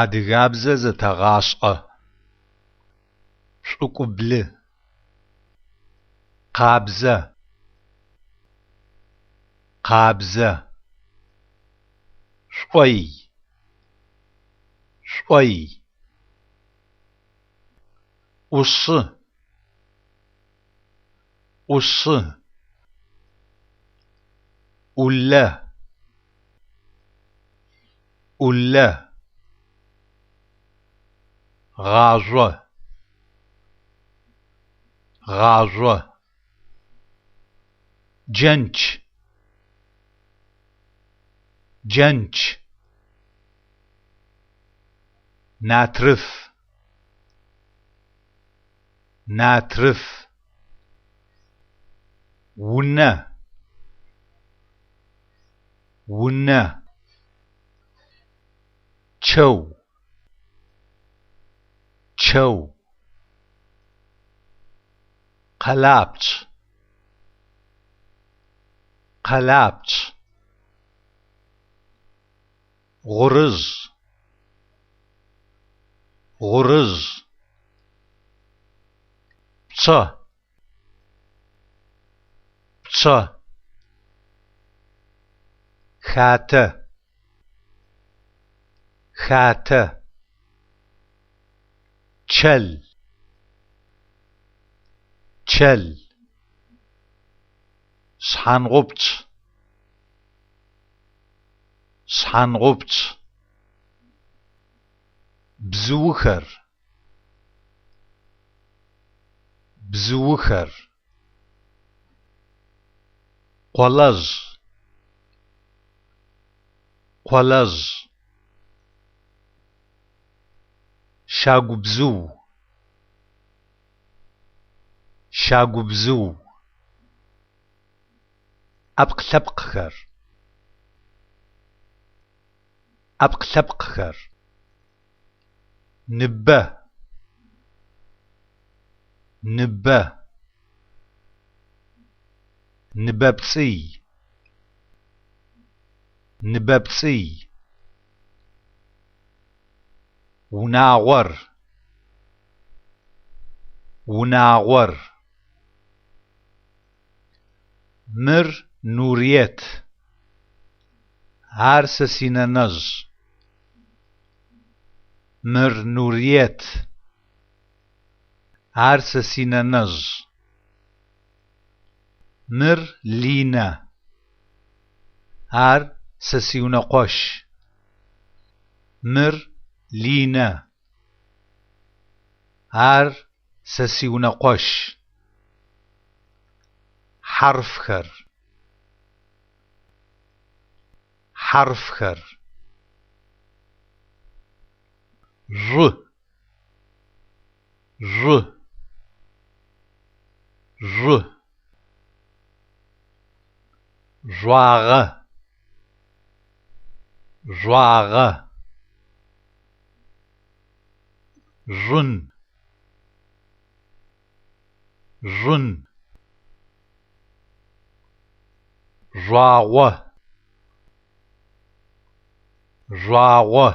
Адыгабзэр зэтэгъашӏэ. Пшӏыкӏублы. Къабзэ. Къабзэ. Шӏой. Шӏой. Ӏушы. Ӏушы. ӏулэ. ӏулэ. Гъажъо. Гъажъо. Джэнч. Джэнч. Натрыф. Натрыф. Унэ. Унэ. Чэу. Чэу. Къэлапчъ. Къэлапчъ. Гъурыжъ. Гъурыжъ. Пчъэ. Пчъэ. Хатэ. Хатэ. Чэл. Чэл. Шъхьангъупчъ. Шъхьангъупчъ. Бзыухэр. Бзыухэр. Къолэжъ. Къолэжъ. Щагубзыу. Щагубзыу. Ӏэпкъ-лъэпкъхэр. Ӏэпкъ-лъэпкъхэр. Ныбэ. Ныбэ. Ныбэпцӏый. Ныбэпцӏый. Унагъор. Унагъор. Мыр Нуриет. Ар сэ синэнэжъ. Мыр Нуриет. Ар сэ синэнэжъ. Мыр Линэ. Ар сэ сиунэкъощ. Мыр Линэ. Ар сэ сиунэкъощ. Хьарыфхэр. Хьарыфхэр. Жъу. Жъу. Жъу. Жъуагъэ. Жъуагъэ. Жъун. Жъун. Жъуагъо. Жъуагъо.